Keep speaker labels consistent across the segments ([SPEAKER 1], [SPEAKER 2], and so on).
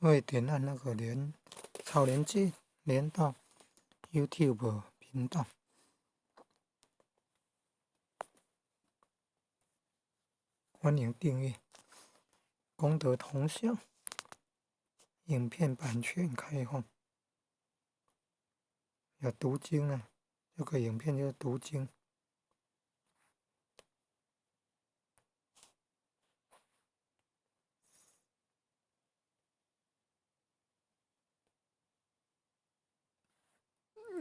[SPEAKER 1] 會點按那個連超連結，連到 YouTube 頻道。歡迎訂閱，功德同享，影片版權開放。有讀經啊，這個影片就是讀經。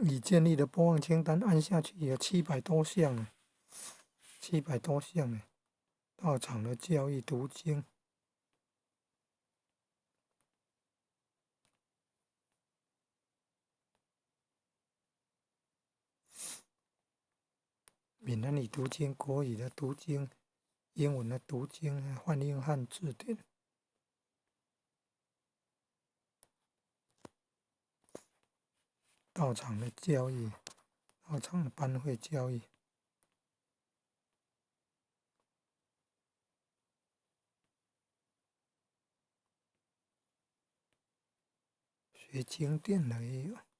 [SPEAKER 1] 已建立的播放清單按下去有七百多項啊，七百多項啊。道場的教育讀經，閩南語讀經、國語的讀經、英文的讀經、梵英漢字典，道場的教育，道場的班會教育。學經典的也有。